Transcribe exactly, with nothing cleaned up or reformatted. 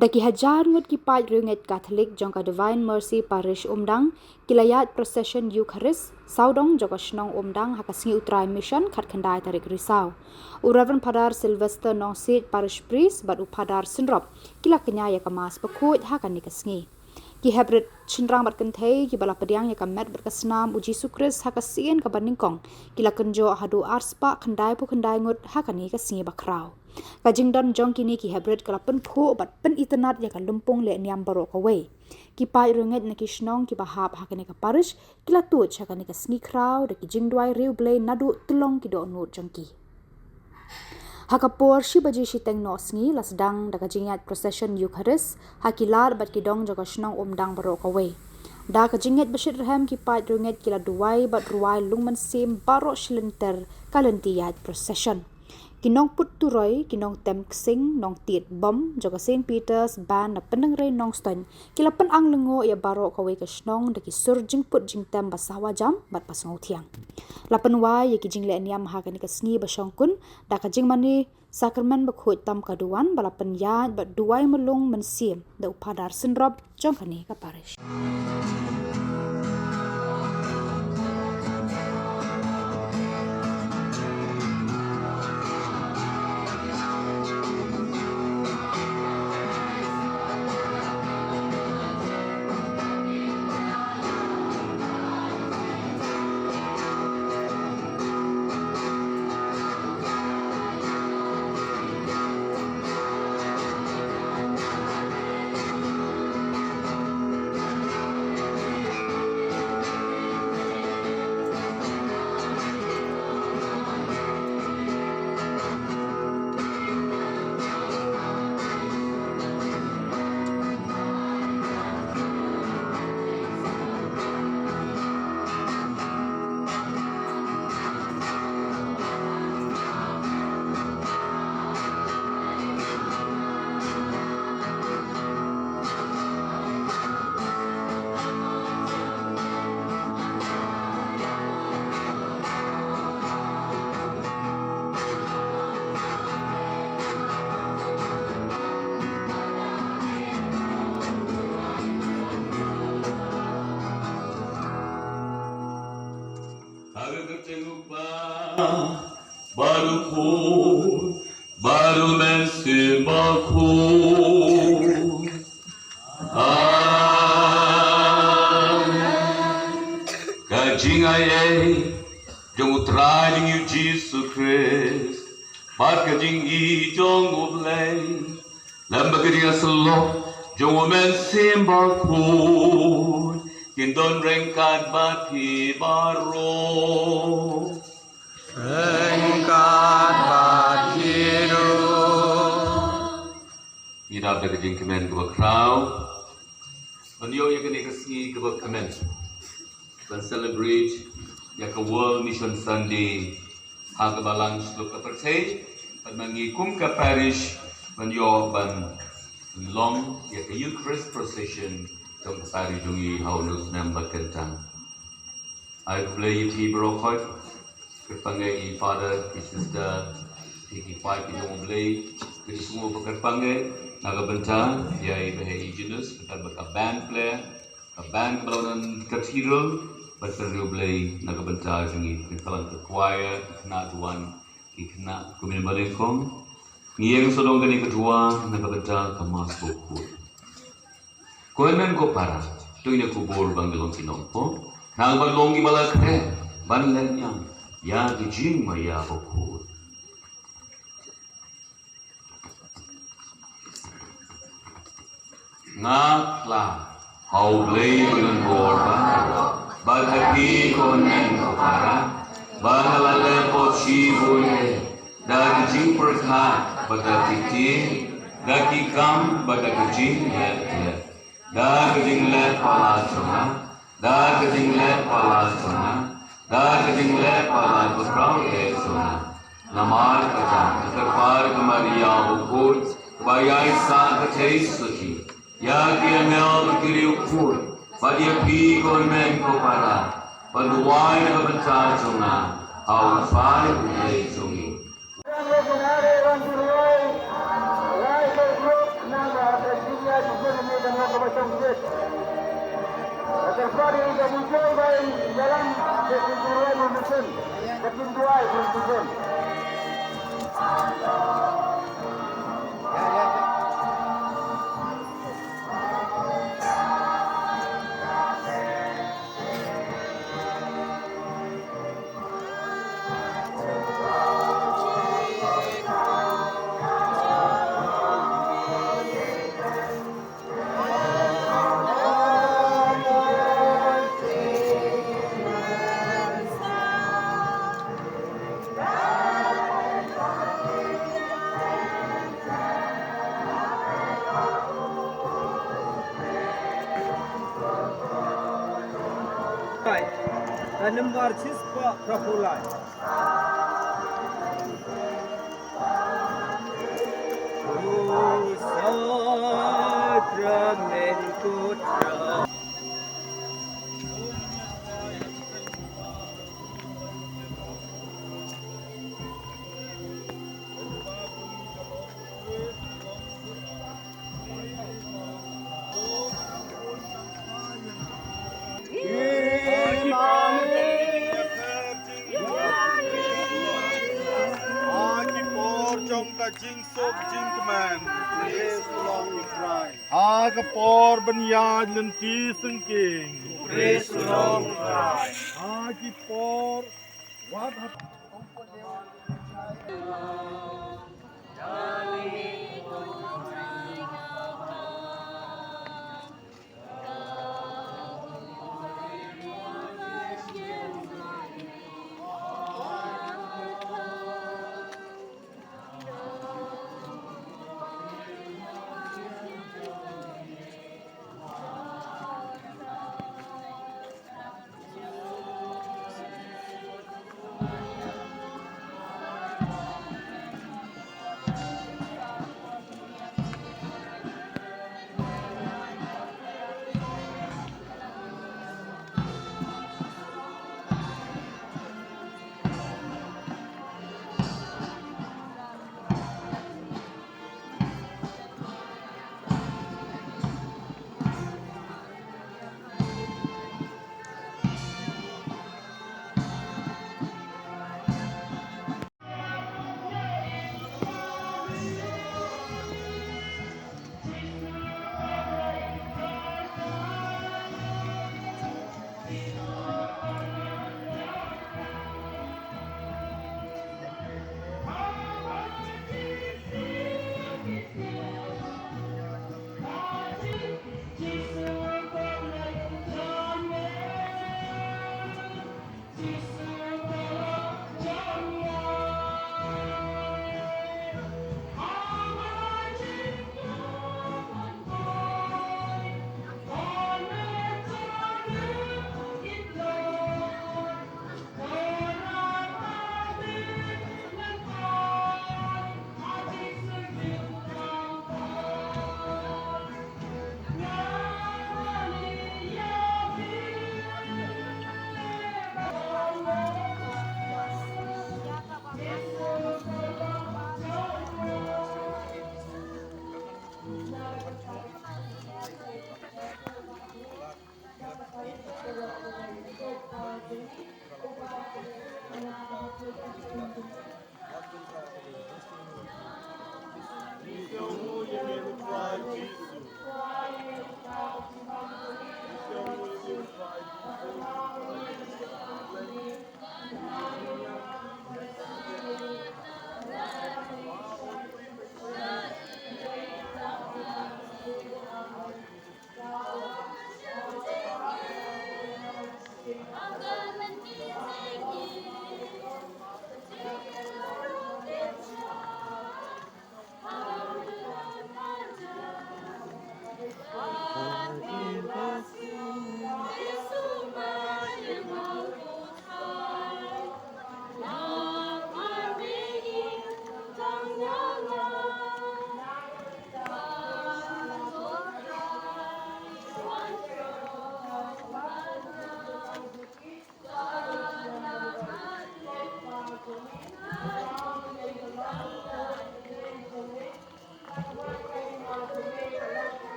Da ki hajar ngut ki paid riewngeit Katholik jong ka Divine Mercy Parish Umdang ki la ïaid procession Eucharist sawdong jong ka shnong Umdang ha ka sngi U Trai Mission khatkhyndai tarik Risaw. U Reverend Phadar Sylvester Nongsiej, Parish Priest, bad u Phadar Synrop ki la kñia ïa ka Mass bakhuid ha kane ka sngi. Ki heprit shynrang bad kynthei kiba la pdiang ïa ka met bad ka snam U Jisu Khrist ha ka sien kaba nyngkong ki la kynjoh haduh arspah khyndai phew khyndai ngut ha kane ka sngi bakhraw. Ka jingdon jong kine ki heprit ka la pynkhuid bad pynitynnad ïa ka lympung lehniam baroh kawei. Ki paid riewngeit na ki shnong kiba hap ha kane ka parish ki la tuid ha kane ka sngi khraw da ki jingduwai riewblei naduh tyllong ki dohnud jong ki. Ha ka por shi baje shiteng noh sngi la sdang da ka jingïaid procession Eucharist ha ki lad bad ki dong jong ka shnong Umdang baroh kawei. Da ka jingngeit ba shitrhem ki paid riewngeit ki la duwai bad rwai lung mynsiem baroh shi lynter ka lynti ïaid procession. Ki nongput turoi, ki nongtem ksing, nongtied bom jong ka Saint Peter's Band na Pyndengrei Nongstoiñ ki la pynang lyngngoh ïa baroh kawei ka shnong da ki sur jingput jingtem ba sawa jam bad ba sngewthiang. La pynwai ïa ki jinglehniam ha kane ka sngi ba shongkun da ka jingmane sakramen bakhuid tam ka duwan ba la pynïaid bad duwai mlung mynsiem da u Phadar Synrop jong kane ka parish. Ha ka kyrteng U Kpa, bad U Khun, bad U Mynsiem Bakhuid. Amen. Ka jingaiei jong U Trai jong ngi U Jisu Khrist bad ka jingïeit jong U Blei lem bad ka jingïasyllok jong U Mynsiem Bakhuid kin don ryngkat bad phi baroh. Ryngkat bad phi ruh. Ngi dap da ka jingkmen kaba khraw ban ïoh ïa kane ka sngi kaba kmen ban celebrate ïa ka World Mission Sunday ha ka balang shlok ka pyrthei. Bad ma ngi kum ka parish ban ïoh ban long ïa ka Eucharist procession jong ka parish jong ngi ha une u snem ba kyntang. Ai khublei ïa phi baroh khoit, kyrpang ïa i Father, i Sister, phi ki paid ki jong U Blei, ki jong U Blei kyrpang ïa na ka bynta ïa i Bah Eugenius, kyrpang ba ka band player, ka band ka Balonan Cathedral, bad ka U Blei na ka bynta jong ngi, kyrpang ka choir, ki khynnah duwan, ki khynnah kumne ba nyngkong. Ngi ïeng sawdong kane ka duwan na ka bynta ka Mass Bakhuid. Ko hynmen ko para, to ngin ïa kubur ba ngi long ki nongpop, khnang ban long kiba la khreh ban lehniam ïa ki jingmaïa bakhuid. Nga la ha U Blei ba donbor bad ha phi ko hynmen ko para, ba nga la leh pop shibun eh, da ki jingpyrkhat bad da ki ktien, da ki kam bad da ki jingleh. Da ka jingleh palat jong nga, da ka jingleh palat jong nga, da ka jingleh palat ba khraw eh jong nga. Namar kata, nga kyrpad ïa ka Maria bakhuid, kaba ïaisah ka theisotti, ïa ki angel bad ki riewkhuid, bad ïa phi ko hynmen ko para, ban duwai na ka bynta jong nga ha U Trai U Blei jong ngi. Nang ba ka jingkhublei, nang ba ka jingkhublei, Ka nambar shispah phra phew lai. Ha ki por jong ka jingsuk jingkmen. Ha ka por ban ïaid lynti syngkien. Ha ki por wat ha